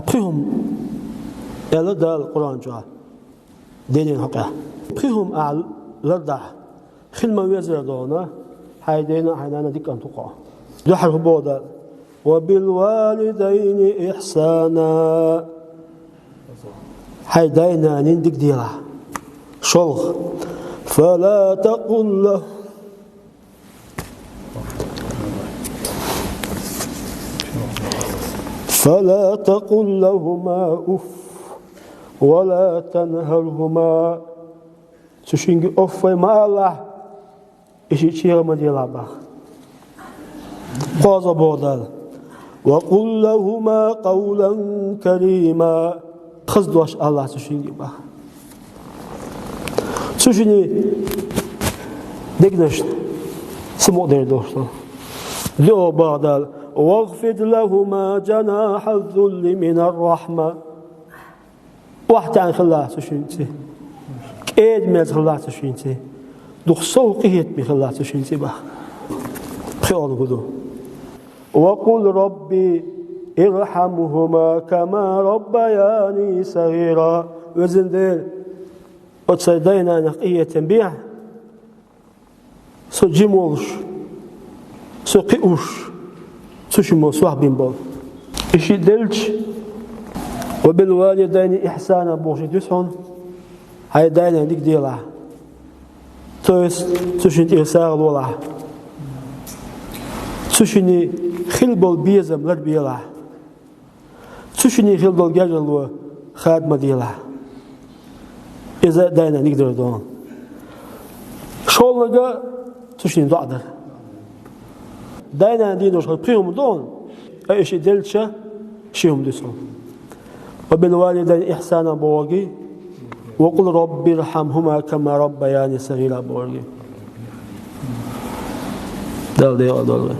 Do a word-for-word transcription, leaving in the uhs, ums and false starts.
Пхи хӀума аьлла Дала Къуръан чу. Дайнена хьокъехь. Пхи хӀума ахь лардахь, хила ма везара дона, хьайн дайна а, хьайн нана а дика кӀант ву-кх хьо. Дуьххьара хӀун боху Дала? «Ва бил валидайни ихьсана». Хьайн дай-нанна дика делахь. ШолгӀа. «Фала такъул лаху-, фала такъул лахума уфф, ва ла танхархума». Цу шинга уфф ма алалахь, и шиъ чӀегӀа ма делахь боху. КхозлагӀа боху Дала: «Ва къул лахума къавлан карима». Хаза дош алалахь цу шинга боху. Цу шинна дегнашна самукъадер долуш ду. ДоьалгӀа боху Дала: «Вахфид лахума жанахьаз зулли минар рахьма». ОхьатаьӀна хилалахь цу шинна цӀе. КӀеда-мерза хилалахь цу шинна цӀе. Дукха сов, къинхетаме хилалахь цу шинна цӀе боху. ПхоьалгӀа хӀун ду? «Ва къул рабби ирхьамхума кама раббаяни сагӀира». Везан Дела, оцу сайн дай-нанах къинхетам бехьа, со жима волуш, со кхиош, цу шинна сох бина болу. И шиъ делча, «Ва бил валидайни ихьсана» бохуш дуьйцу хьуна, хьайн дай-нанна дика делахь. То есть, цу шинна тӀера сагӀа лолахь. Цу шинна хила болу безам ларбелахь. Цу шинна хила долу гергарло хада ма делахь. Иза дай-нанна дика дар ду хьуна. ШолгӀа, цу шинна доӀа дар. Дай-нанна дийна долуш хьуна пхи хӀума ду хьуна, ткъа и шиъ делча, ши хӀума дуьйцу хьуна. «Ва бил валидайни ихьсана» бохург, «Ва къул рабби ирхьамхума кама раббаяни сагӀира» бохург. Дала декъал дойла вай.